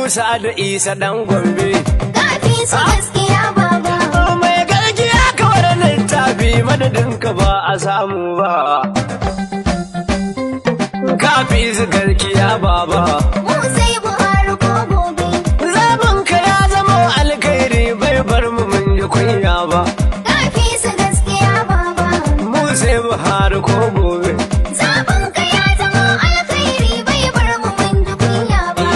Musa da Isa dan Gombe. Ka fi su gaskiya, baba. Mai gaskiya kawar littafi, madadin ka ba a samu ba. Ka fi su gaskiya, baba. Mu sai Buhari ko gobe. Zaɓin ka ya zama alkhairi, bai bar mu mun ji kunya ba. Ka fi su gaskiya, baba. Mu sai Buhari ko gobe. Zaɓin ka ya zama alkhairi, bai bar mu mun ji kunya ba.